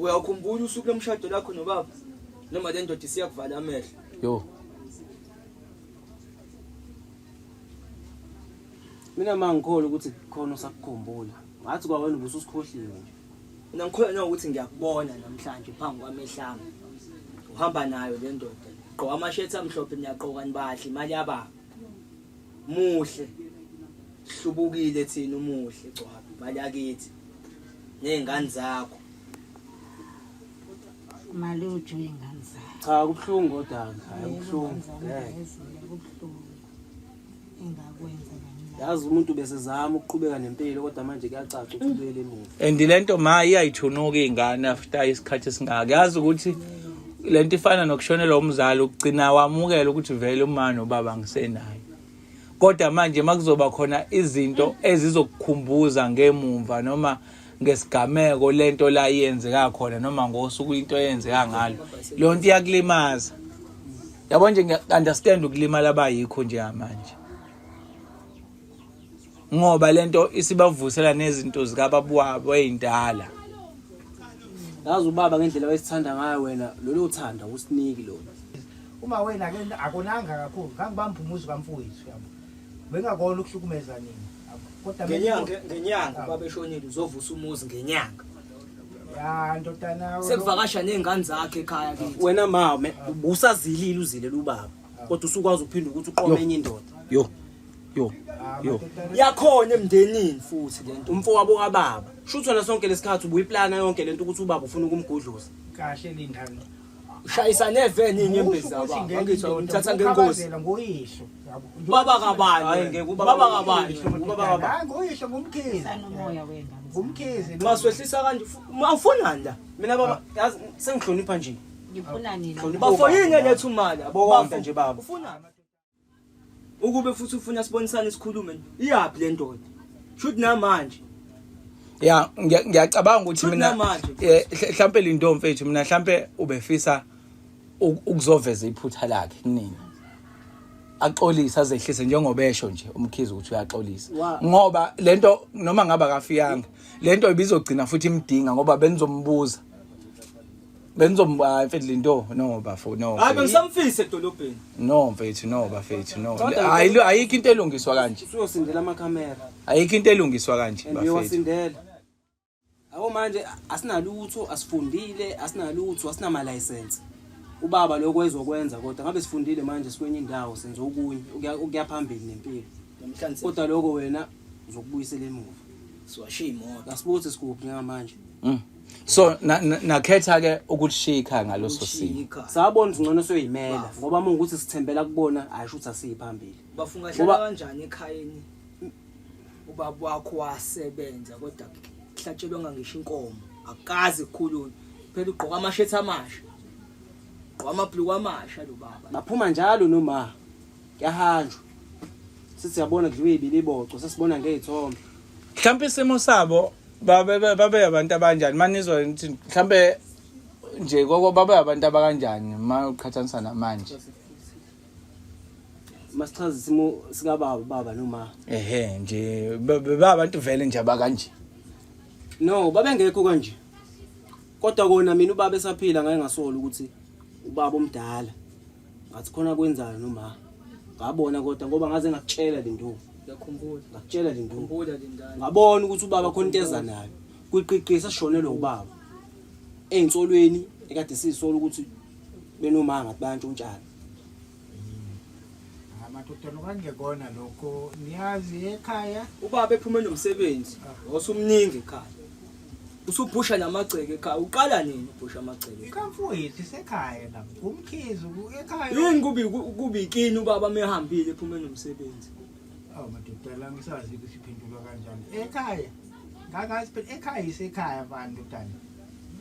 Uyawukhumbula usuku lomshado lakho nobaba? Noma le ndoda isiyakuvala amehlo. Yo. Mina mangikholwa ukuthi khona usakukhumbula. Ngathi kwawena ubususikhohliwe nje. Mina ngikholwa nokuthi ngiyakubona namhlanje phambi kwamehlo ami. Uhamba nayo le ndoda. Gqoka amashethi amhlophe niyaqoka nibahle imali yababa. Muhle. Hlubukile thina umuhle gcwaba imali yakithi. Nezingane zakho. Maluju ingane zakho. Cha kubuhlungu kodwa hayi kubuhlungu. Ngeke. Kubuhlungu. Engakwenza nami. Yazi umuntu besezama ukuqhubeka nempilo kodwa manje kuyacaca ukuthi ubuyele emuva. And lento ma iyayithunuka ingane after isikhathi esingaka. Yazi ukuthi lento ifana nokushonelwa umzali ukugcina wamukela ukuthi vele uma nobaba ngisenayo. Kodwa manje makuzoba khona izinto ezizokukhumbuza ngemumva noma ngesigameko lento la iyenzeka khona noma ngosuku into eyenzeka ngalo. Leyo nto iyakulimaza. Yabo nje ngiya-understand ukulimala abayikho njengamanje. Ngoba lento isibavusela nezinto zikababa wabo ey'ndala. Yazi ubaba ngendlela wayesithanda ngayo wena lolu thanda usiniki lona. Uma wena ke akonanga kakhulu ngangibamba umuzi kamfowethu yabo. Bengakona ukuhlukumeza nina. yabo. Kodwa Ngenyanga ngenyanga ubaba eshonile uzovusa umuzi ngenyanga. Ya ndodana Sekuvakasha nezingane zakhe ekhaya kithi. Wena ma ubusazilile uzilela ubaba. Kodwa usukwazi ukuphinda ukuthi uqome enye indoda. Yo. Yo. Yo. Yakhona emndenini futhi lento. Umfowabo kababa. Shuthi wena sonke lesikhathi ubuyiplana yonke lento ukuthi ubaba ufuna ukumgudluza. Kahle lindani. Ushayisa neveni inyembezi Usho ukuthi zababa. ngeke Angithi indoda, umthatha ngengozi. ukhabazela Ngoyihlo. yabo. Baba kabani? Hayi, ngeke ubaba- Baba kabani? Ubaba kabani? Hayi ngoyihlo ngumkhize. Sanomoya wengane. Ngumkhize. lo. Maswehlisa kanje awufunani la? Mina baba yazi sengihlonipha nje. Ngifuna nina. Hlonipha Bafo ubaba. yini eletha imali? Yabo konke nje baba. Ufunani? Ukube futhi ufuna sibonisane sikhulume iyaphi le ndoda? Shuthi namanje. Ya ngiyacabanga ukuthi Futhi mina namanje. mhlambe linto mfethu mina mhlambe ubefisa ukuzoveza iphutha lakhe kunina. Axolise azehlise njengoba esho nje umkhize ukuthi uyaxolisa. Ngoba lento noma ngaba kafikanga lento ibizogcina futhi imdinga ngoba benizombuza. Benizomba mfethu linto no bafo no. Hayi mfethu. bengisamfisa edolobheni. No mfethu no bafethu no. Kodwa- Hayi ayikho into elungiswa kanje. Usuyosindela amakhamera. Ayikho into elungiswa kanje And bafethu. uyowasindela. Yabo manje asinalutho, asifundile, asinalutho, asinama license. Ubaba lokho ezokwenza kodwa ngabe sifundile manje sikwenye indawo senze okunye ukuya phambili nempilo. Namhlanje Kodwa lokho wena uzokubuyisela emuva. siwashiya imoto. Asibuthi sikuphi njengamanje. So nakhetha ke ukulishiya ikhaya ngaloso simo. Ikhaya. Sabona ukuthi ngcono siyoyimela ngoba uma ukuthi sithembela kubona ayisho ukuthi asiyi phambili. Bafunga Ngoba- hlala kanjani ekhayeni? Ubaba wakho wasebenza kodwa kuhlatshelwa ngisho inkomo. Akaze kukhulunywe. Phela ugqoka amashethi amasha. Ugqoka amabhluku amasha lo baba. Baphuma njalo noma kuyahanjwa. Sithi siyabona kudliwe ibiliboco sesibona ngezithombe. Mhlawumbe isimo sabo babe babe abantu abanjani manizwa ukuthi mhlawumbe nje koko babe abantu abakanjani ma uqhathanisa namanje. Masichaza isimo sika baba baba noma. Ehhe nje ba abantu vele nje abakanje. No, babengekho kanje. Kodwa kona mina ubaba esaphila ngake ngasola ukuthi ubaba omdala. Ngathi khona kwenzani noma ngabona kodwa ngoba ngaze ngakutshela le nto. Ngiyakhumbula. Ngakutshela le nto. Khumbula lindana. Ngabona ukuthi ubaba khona into eza nayo. Kuyiqiqisa sishonelwe ubaba. Eyinsolweni ekade siyisola ukuthi benoma ngathi bayantshontshana. Amadodana kwangekona lokho niyazi ekhaya Ubaba ephume nomsebenzi, wasumningi ekhaya. Usubhusha namagceke ekhaya. Uqala nini ubhusha amagceke? ikamfowethu isekhaya nami umkhize ekhaya Yini kubi kubi kini ubaba mehambile ephume nomsebenzi? Awu madodana ngisazi ukuthi iphendulwa kanjani ekhaya ngangazi phela ekhaya isekhaya mfana ndodana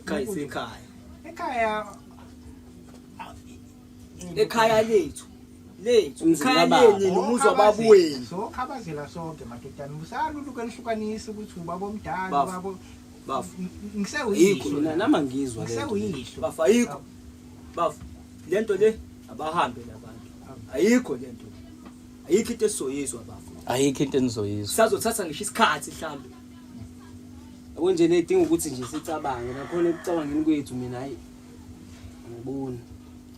Ekhaya isekhaya. ekhaya Ekhaya lethu. Lethu. Umzini Ekhaya kababa. leni nomuzi wababa wenu. Sokhabazela sonke madodana usaluluka nihlukanisa ukuthi ubaba omdala Bafo. ubaba Bafo. ngisewuyihlo Mina nama ngizwa le nto. ngisewuyihlo Bafo ayikho. Bafo. Lento le abahambe labantu. Ayikho lento. Ayikho into esizoyizwa bafo. Ayikho into enizoyizwa. Sazothatha ngisho isikhathi mhlambe. Yabo nje le idinga ukuthi nje sicabange nakhona ekucabangeni kwethu mina hayi angiboni.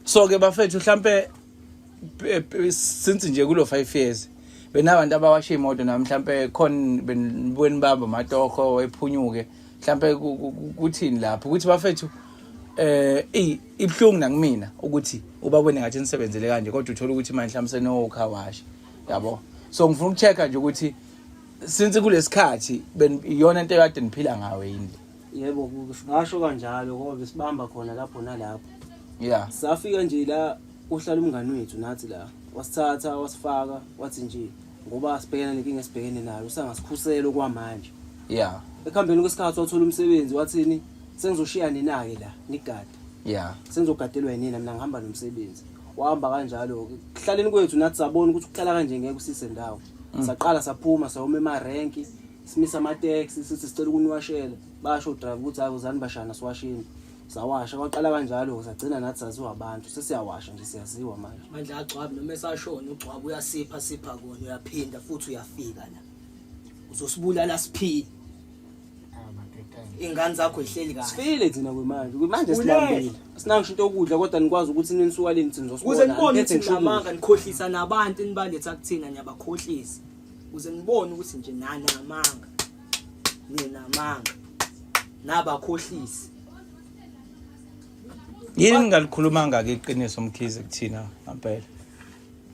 So ke bafethu mhlambe since nje kulo 5 years benabantu abawasha imoto nami mhlambe khona benibweni bamba amatoho ephunyuke mhlambe kuthini lapho ukuthi bafethu ibhlungu nakumina ukuthi ubabone ngathi nisebenzele kanje kodwa uthola ukuthi manje mhlambe senokhawasha yabo. So ngifuna ukuchecka nje ukuthi since kulesikhathi iyona into ekade niphila ngayo yini? Yebo, singasho kanjalo ngoba besibamba khona lapho nalapho. Yeah. Safika nje la uhlala umngani wethu nathi la, wasithatha wasifaka wathi nje ngoba sibhekene nenkinga esibhekene nayo usangasikhusela okwamanje. Yeah. Ekuhambeni kwesikhathi wathola umsebenzi wathini sengizoshiya nina-ke la nigade. Yeah. Sengizogadelwa yinina mina ngihamba nomsebenzi. Wahamba kanjalo-ke. Kuhlaleni kwethu nathi sabona ukuthi ukuhlala kanje ngeke usise ndawo. Saqala saphuma sayoma emarenki simisa amateksi sithi sicela ukuniwashela. Basho udriver ukuthi hayi uzani bashana siwashini. Sawasha kwaqala kanjalo sagcina nathi saziwa abantu sesiyawasha nje siyaziwa manje. Mandla agcwabi noma esashona ugcwaba uyasipha sipha kona uyaphinda futhi uyafika la. Uzosibulala siphile. Ingane zakho ihleli kahle. Sifile thina kwemanje. Kwemanje silambile. Asinangisho into yokudla kodwa nikwazi ukuthi nisuka leni thina Kuze uzosibona. nibone Aniphethe ukuthi ngisho ukudla. namanga nikhohlisa nabantu enibaletha kuthina niyabakhohlisa. Kuze nibone ukuthi nje nanamanga. Ninamanga. Nabakhohlisi. Yini ningalikhulumanga ke iqiniso Mkhize kuthina ngempela?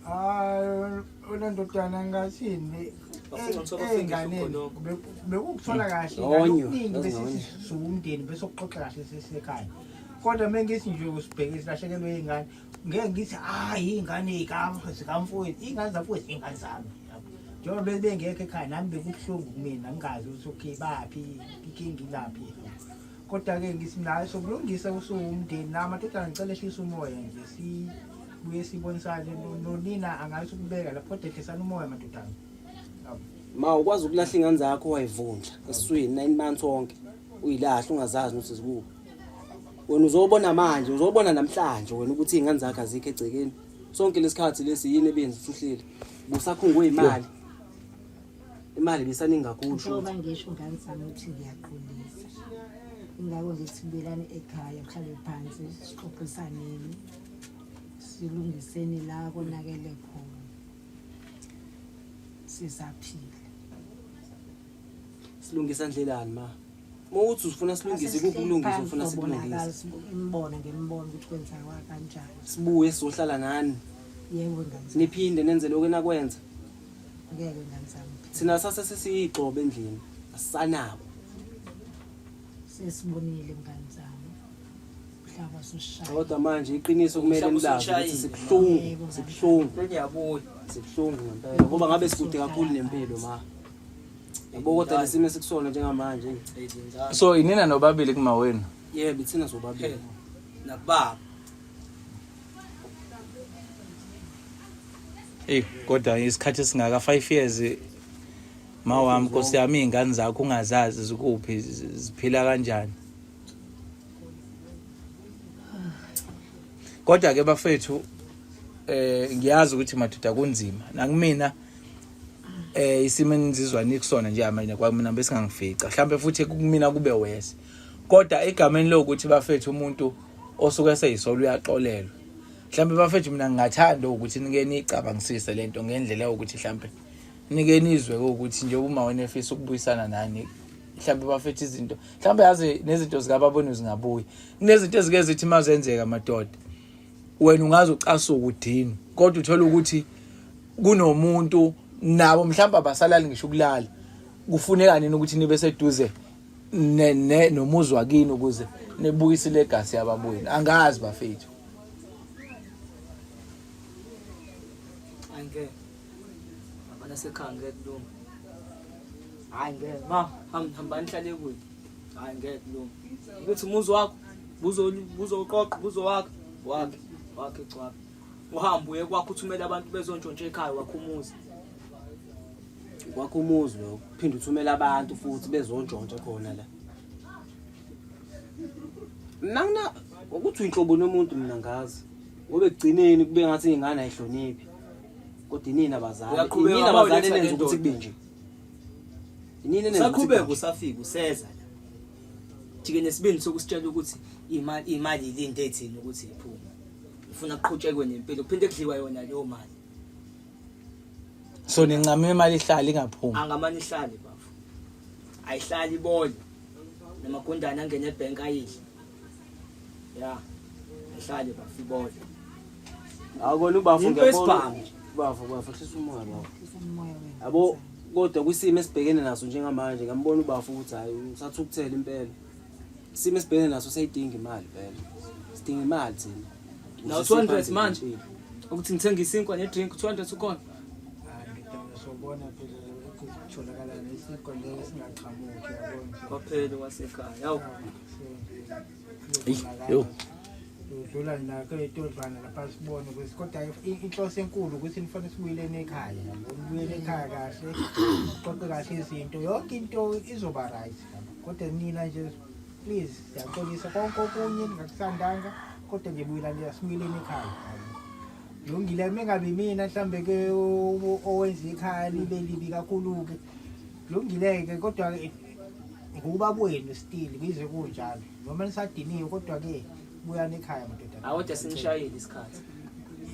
Hayi, unendodana ngathini? Bafuna ngithola bafike Ey'nganeni, khonokho. bekukuthola kahle Zonyo, okuningi yazi bese zonyo. siwumndeni bese ukuxoxa kahle sesekhaya. Kodwa uma ngithi nje usibheke silahlekelwe iy'ngane, ngeke ngithi hayi iy'ngane zikamfowethu, iy'ngane zamfowethu iy'ngane zami. Yabo. Njengoba bengekho ekhaya nami bekubuhlungu kumina ngingazi ukuthi okay baphi, inkinga ilaphi. Kodwa-ke ngithi nayo sokulungisa usuwumndeni nawo amadodana ngicela ehlise umoya nje sibuye sibonisane nonina angathi ukubeka lapho kodwa ehlisana umoya madodana. Yabo. Ma ukwazi ukulahla ingane zakho wayivundla esiswini 9 months wonke uyilahla ungazazi ukuthi zikuphi. Wena uzobona manje uzobona namhlanje wena ukuthi izingane zakho azikho egcekeni. Sonke lesikhathi lesi yini ebenza ukuthi uhleli. Busakhungwe imali. Imali bisaningi kakhulu Njengoba shuthi. ngisho ngane zami ukuthi ngiyaqolisa. Ingakho ngithi buyelani ekhaya kuhlale phansi sixoxisaneni. Silungiseni la konakele khona. Sisaphila. Silungisa ndlelani ma? Uma uthi ufuna silungise kuphi ukulungisa ufuna sikulungise. Imbona ngembona ukuthi kwenziwa kanjani. Sibuye sizohlala nani. Yebo ngane zami. Niphinde nenze lokho enakwenza. Ngeke ngane zami. Thina sase sesiyigxoba endlini. Asisanako. Sesibonile ngane zami. Umhlaba usushaya. Kodwa manje iqiniso kumele Umhlaba nilazi ukuthi usushayile. sibuhlungu, sibuhlungu, Sengiyabuya. sibuhlungu ngempela ngoba ngabe sikude kakhulu nempilo ma. Yabo kodwa lesimo esikusona njengamanje. So inina nobabili kuma wenu. Yebo ithina sobabili. Nakubaba. Ey kodwa isikhathi esingaka 5 years mawami Nkosi yami izingane zakho ungazazi zikuphi ziphila kanjani. Kodwa ke bafethu ngiyazi ukuthi madoda kunzima nakumina isimo enizizwa nikusona nje manje kwamina besingangifica mhlambe futhi kumina kube worse. Kodwa egameni lokuthi bafethu umuntu osuke eseyisolo uyaxolelwa. Mhlambe bafethu mina ngingathanda ukuthi nike nicabangisise lento ngendlela yokuthi mhlambe nike nizwe ukuthi nje uma wena efisa ukubuyisana nani mhlambe bafethu izinto mhlambe yazi nezinto zikababona zingabuyi. Kunezinto ezike zithi mazenzeka madoda wena ungaze ucasuke udini kodwa uthola ukuthi kunomuntu nabo mhlawumbe abasalali ngisho ukulala kufuneka nini ukuthi nibe seduze nomuzi wakini ukuze nibuyise ilegacy yababuyini. Angazi bafethu. Angeke. Abana sekhaya ngeke kulunge. Hayi ngeke ma hamba nihlale kude. Hayi ngeke kulunge. Ukuthi umuzi wakho buzoqoqa buzowakha wakhe wakhe gcwaba. Uhambe uye kwakho uthumele abantu bezontshontsha ekhaya wakho umuzi. Kwakho umuzi lo uphinde uthumele abantu futhi bezontshontsha khona la. Mina ngina ukuthi uyinhlobo nomuntu mina ngazi. Ngoba ekugcineni kube ngathi ingane ayihloniphi. Kodwa inini abazali? Uyaqhubeka Inini uma abazali uletha enenza ukuthi le kube nje? Inini enenza ukuthi Usaqhubeka kube nje? usafika useza la. Jike nesibindi sokusitshela ukuthi imali ilinde thina ukuthi iphume. Ufuna kuqhutshekwe nempilo kuphinde kudliwa yona leyo mali. So nincame imali ihlale ingaphumi. Angamane ihlale bafo. Ayihlali ibole. Namagundane angene ebank ayidle. Ya. Ayihlale bafo ibole. Akona ubafo Into ngiyabona. esibhamu nje. Bafo bafo hlisa umoya bafo. Hlisa umoya wena. Yabo kodwa kwisimo esibhekene naso njengamanje ngiyambona ubafo ukuthi hayi usathukuthela impela. Isimo esibhekene naso sayidinga imali vele. Sidinga imali thina. Nawu Ukuze 200 siphambili manje. ngempilo. Ukuthi ngithenge isinkwa nedrink 200 ukhona. Hayi, ndodana, sobona phela lokhu kutholakala nesinkwa ngeke singaqhamuki yabo nje. Kwaphela wasekhaya. Yawu. Eyi, yo. Udlula nakho etodlwana lapha sibone ukuthi kodwa inhloso enkulu ukuthi nifanele sibuyeleni ekhaya yabo nibuyele ekhaya kahle qoqe kahle izinto yonke into izoba right yabo kodwa nina nje please siyaxolisa konke okunye ningakuthandanga kodwa nje buyelani asibuyeleni ekhaya yabo. Lungile mengabe mina mhlambe ke owenza ikhaya libe libi kakhulu ke lungile ke kodwa ke ngubaba wenu still kuze kunjalo noma nisadiniwe kodwa ke buyani ekhaya madodana. Awodwa sinishayile isikhathi.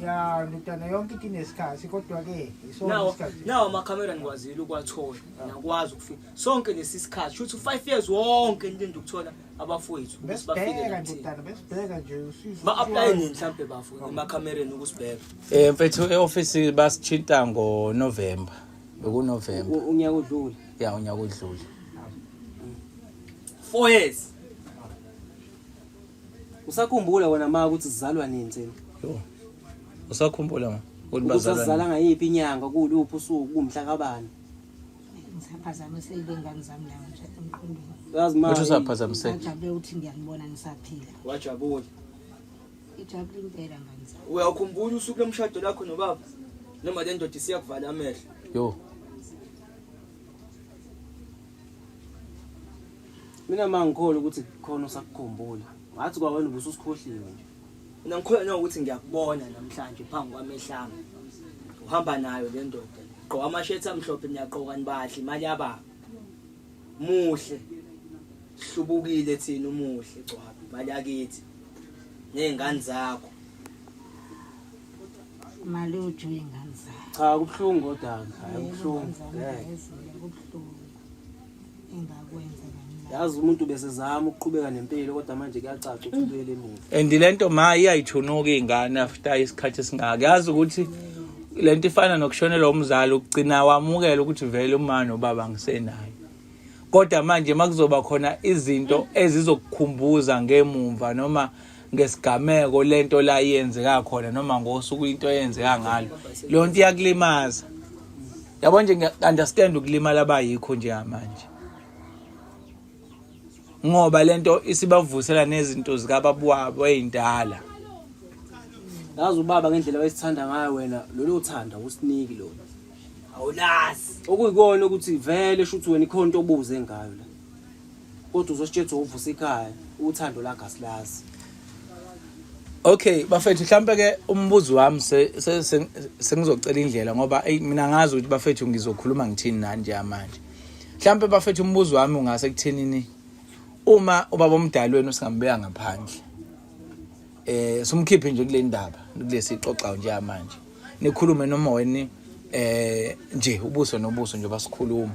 Ya ndodana yonke into inesikhathi kodwa ke isona Nawo isikhathi. nawo amakhamera ngikwazile ukwathola. Nakwazi ukufika. Sonke lesi sikhathi shuthi 5 years wonke nilinde ukuthola abafowethu ukuthi bafike Besibheka la kuthina. ndodana besibheka nje usizo. Ba-apply nini mhlampe bafo emakhamereni ukusibheka. Mfethu e-office basithinta ngoNovember. BekuNovember. Unyaka odlule. Ya unyaka odlule. 4 years. Usakhumbula wena ma ukuthi sizalwa nini thina? Yo. Usakhumbula ma? Ukuthi Ukuthi bazalwa. sasizala ngayiphi inyanga kuluphi usuku kumhla kabani? Ngisaphazamisekile ingane zami la nje emqondweni. Uyazi ma. Uthi usaphazamiseka. Ngajabule ukuthi ngiyanibona nisaphila. Wajabula. Ijabule impela ngane zami. Uyakhumbula usuku lomshado lakho nobaba? Noma le ndoda isiyakuvala amehlo. Yo. Mina ma ngikholwa ukuthi khona usakukhumbula. Ngathi kwawena ubususikhohliwe nje. Mina ngikholwa ukuthi ngiyakubona namhlanje phambi kwamehlo ami. Uhamba nayo le ndoda. Gqoka amashethi amhlophe niyaqoka nibahle imali yababa. Muhle. Hlubukile thina umuhle gcwaba imali yakithi. Nezingane zakho. Mali uju ingane zami. Cha kubuhlungu kodwa hayi Yebo, kubuhlungu. ingane zami Ngeke. ngiyezwela, kubuhlungu. Engakwenza ngani. Yazi umuntu besezama ukuqhubeka nempilo kodwa manje kuyacaca ukuthi ubuyele emuva. And lento ma iyayithunuka ingane after isikhathi esingaka. Yazi ukuthi lento ifana nokushonelwa umzali ukugcina wamukela ukuthi vele uma nobaba ngisenaye. Kodwa manje makuzoba khona izinto ezizokukhumbuza ngemumva noma ngesigameko lento la yenzeka khona noma ngosuku into eyenzeka ngalo. Leyo nto iyakulimaza. Yabo nje ngiya-understand ukulimala abayikho njengamanje. Ngoba lento isibavusela nezinto zikababa wabo ezindala. Yazi ubaba ngendlela wayesithanda ngayo wena lolu thanda usiniki lona. Awulazi. Okuyikona ukuthi vele shuthi wena ikhona into obuze ngayo la. Kodwa uzositshetha uvusa ikhaya uthando lakho asilazi. Okay bafethu mhlambe ke umbuzo wami sengizocela indlela ngoba ey mina ngazi ukuthi bafethu ngizokhuluma ngithini nani nje manje. Mhlambe bafethu umbuzo wami ungase kuthenini uma ubaba omdala wenu singambeka ngaphandle. Sumkhiphe nje kule ndaba kulesi xoxayo nje manje. Nikhulume noma wena nje ubuso nobuso nje basikhuluma.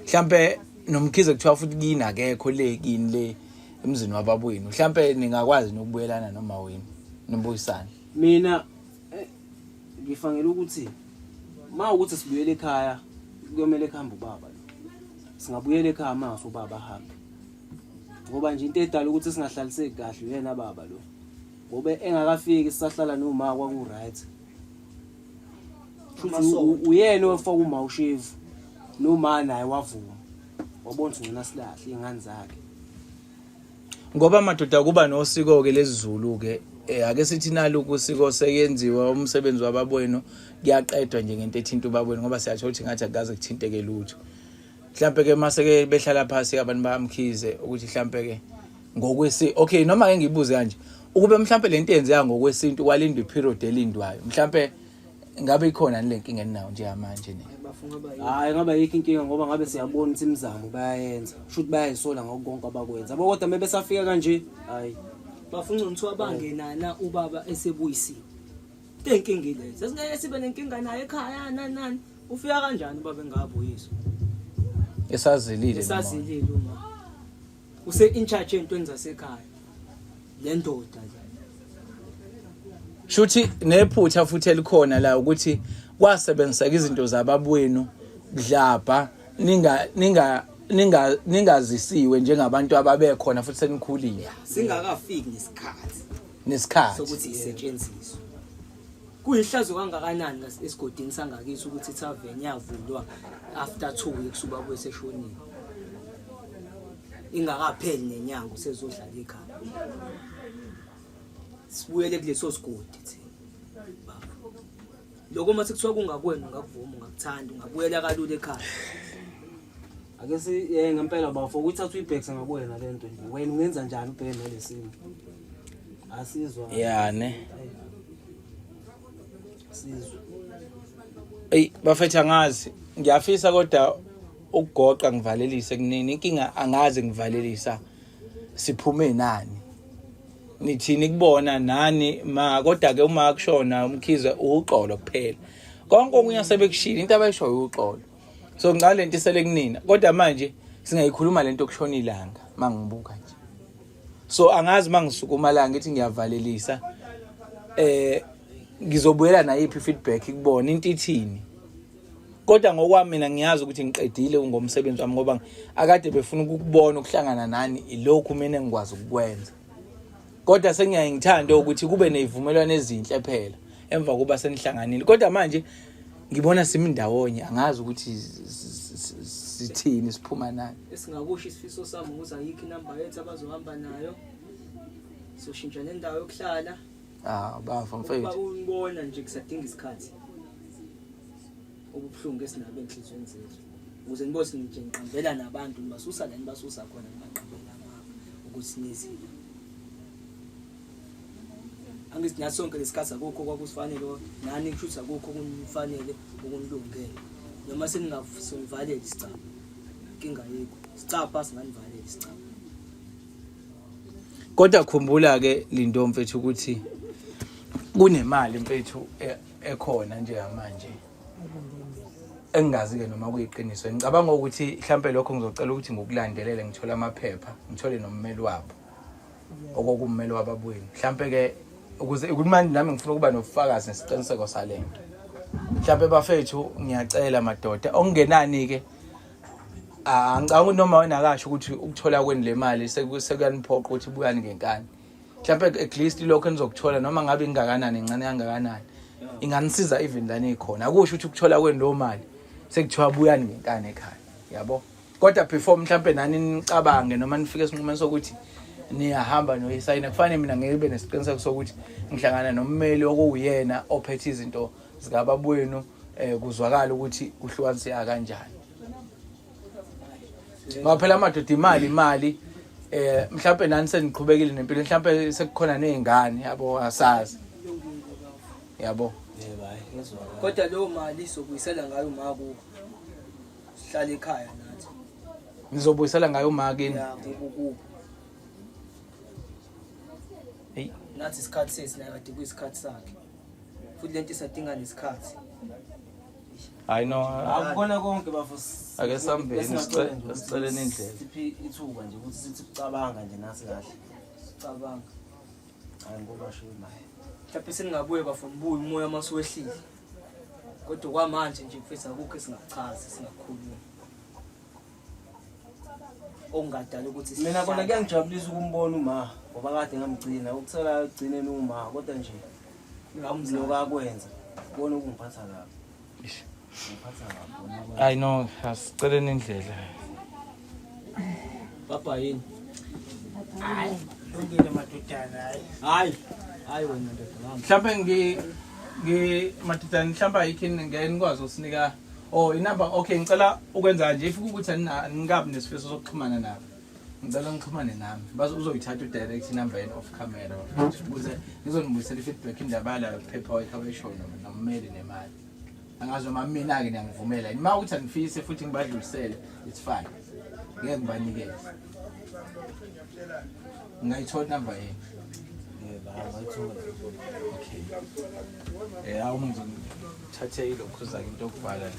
Mhlambe nomkhize kuthiwa futhi kini akekho le kini le emzini wababwenu. Mhlambe ningakwazi nokubuyelana noma wenu nibuyisane. Mina ngifanele ukuthi ma ukuthi sibuyele ekhaya kuyomele kuhambe ubaba lo. Singabuyela ekhaya mase ubaba ahambe. Ngoba nje into edala ukuthi singahlaliseki kahle uyena baba lo. Ngoba engakafiki sisahlala noma kwaku right. Futhi uyena owafaka uma ushevu noma naye wavuma. Wabona ukuthi ngina silahle ingane zakhe. Ngoba madoda kuba nosiko ke lesiZulu ke ake sithi nalokhu usiko seyenziwa umsebenzi wababwenu kuyaqedwa nje ngento ethinta ubabwenu ngoba siyathola ukuthi ngathi akukaze kuthinteke lutho. Mhlambe ke mase ke behlala phansi abantu bayamkhize ukuthi mhlambe ke ngokwesi okay noma ke ngibuze kanje ukube mhlambe lento yenzeka ngokwesintu kwalindwa iperiod elindwayo mhlambe Ngabe ikhona le nkinga eninayo njengamanje ni? Bafunga bayi. Hayi, ngabe ayikho inkinga ngoba ngabe siyabona ukuthi imizamo bayayenza. Shuthi bayayisola ngakho konke abakwenza. Yabo kodwa mebesafika kanje, hayi. Bafunga ngithiwa bangenana ubaba esebuyisiwe. Tenkinga ile. Sesingeke sibe nenkinga naye ekhaya nani nani. Ufika kanjani ubaba engabuyiswa? Esazilile noma? Esazilile uma. Use in charge entweni zasekhaya. Le ndoda nje. Shuthi nephutha futhi elikhona la ukuthi kwasebenziseka izinto zababwenu kudlabha ninga ninga ninga ningazisiwe njengabantu ababekhona futhi senikhulile. Singakafiki nesikhathi nesikhathi sokuthi isetshenziswe. Kuyihlazo kangakanani esigodini sangakithi ukuthi ithaveni yavulwa after 2 weeks ubaba weseshonile. Ingakapheli nenyanga usezodlala ekhaya. Sibuyele kuleso sigodi thina. Baba. Lokho uma sekuthiwa kungakwena ungakuvuma ungakuthanda ungabuyela kalula ekhaya. Ake si ngempela bafo ukuthatha uyibhekise ngakuwena lento nje. Wena ungenza njani ubheke nalesimo? Asizwa. Ya ne. Asizwa. Ey bafethu angazi ngiyafisa kodwa ukugoqa ngivalelise kunini inkinga angazi ngivalelisa siphume nani nithini kubona nani ma kodwa ke uma kushona umkhize uxolo kuphela konke okunye sebekushilo into abayishoyo uxolo so ngicela lento isele kunina kodwa manje singayikhuluma lento kushona ilanga mangibuka nje so angazi mangisukuma la ngithi ngiyavalelisa ngizobuyela nayiphi feedback kubona into ithini kodwa ngokwami mina ngiyazi ukuthi ngiqedile ngomsebenzi wami ngoba akade befuna ukukubona ukuhlangana nani ilokhu mina engikwazi ukukwenza kodwa sengiyaye ngithande ukuthi kube nezivumelwano ezinhle phela emva kuba senihlanganile kodwa manje ngibona simi ndawonye angazi ukuthi sithini siphuma nani Esingakusho isifiso sami ukuthi ayikho inamba yethu abazohamba nayo. Soshintsha nendawo yokuhlala. Ah bafo Ukuba mfethu unibona nje kusadinga isikhathi. Ubuhlungu esinabo enhliziyweni zethu. Ukuze nibose nje ngiqambela nabantu nibasusa la nibasusa khona nibaqambela amanga ukuthi nizile. Angithi nathi sonke lesikhathi akukho kwakusifanele nani kusho ukuthi akukho okunifanele okunilungele. Noma seningavalivaleli isicabha. Inkinga yikho. Isicabha singanivaleli isicabha. Kodwa khumbula ke Lindo mfethu ukuthi kunemali mfethu ekhona njengamanje engingazi ke noma kuyiqiniso ngicabanga ukuthi mhlambe lokho ngizocela ukuthi ngikulandelele ngithole amaphepha ngithole nommeli wabo okokummeli wababweni mhlambe ke ukuze manje nami ngifuna ukuba nobufakazi nesiqiniseko salento mhlambe bafethu ngiyacela madoda okungenani ke angicabanga ukuthi noma wena akasho ukuthi ukuthola kwenu le mali sekuyaniphoqa ukuthi buyani ngenkani mhlawumbe at least lokho enizokuthola noma ngabe ingakanani incane kangakanani inganisiza even lana ikhona akusho ukuthi ukuthola kwenu leyo mali sekuthiwa buyani ngenkani ekhaya yabo kodwa before mhlawumbe nani nicabange noma nifike esinqumeni sokuthi niyahamba noyisayina kufanele mina ngibe nesiqiniseko sokuthi ngihlangana nommeli okuwuyena ophethe izinto zikababwenu kuzwakala ukuthi kuhlukaniseka kanjani ngoba phela amadoda imali mhlawumbe nani seniqhubekile nempilo mhlawumbe sekukhona nezingane yabo asazi yabo Yebo hayi ngezwakala. Kodwa leyo mali sobuyisela ngayo uma kubo. Sihlale ekhaya nathi. Nizobuyisela ngayo uma kini? Ya kubo kubo. Hey. Nathi isikhathi sethu naye kade kuyisikhathi sakhe. Futhi lento isadinga nesikhathi. Hayi no. Akukhona konke bafo. Ake sihambeni, Besingacela nje ukuthi siceleni indlela. Siphi ithuba nje ukuthi sithi kucabanga nje nasi kahle. Sicabanga. Hayi ngoba sho naye. Mhlawumbe seningabuye bafo nibuye umoya masuwehlile. Kodwa kwamanje nje mfethu akukho esingachazi singakhuluma. Okungadala ukuthi Mina kona kuyangijabulisa ukumbona uma ngoba kade ngamgcina ukusala ekugcineni uma kodwa nje lokho akwenza kubona ukungiphatha kabi. Ngiphatha kabi bona. Hayi no, asiceleni indlela. Baba yini? Lungile madodana hayi. Hayi. Hayi wena ndoda wami. Mhlawumbe ngi madodana mhlawumbe ayikho ngeke nikwazi ukusinika oh inamba okay ngicela ukwenza nje if ukuthi aningabi nesifiso sokuxhumana nabo. Ngicela ngixhumane nami. Bazo uzoyithatha udirect number yenu off camera bafethu ukuze ngizonibuyisela i-feedback indaba yala paperwork abayishoyo nommeli nemali. Angazi noma mina-ke niyangivumela yini. Uma ukuthi anifise futhi ngibadlulisele, it's fine. Ngeke ngibanikeze. Ngingayithola inamba yenu. Yebo, ngayithola. Okay. Awu ngizothathe ilokhuza into yokubhala la.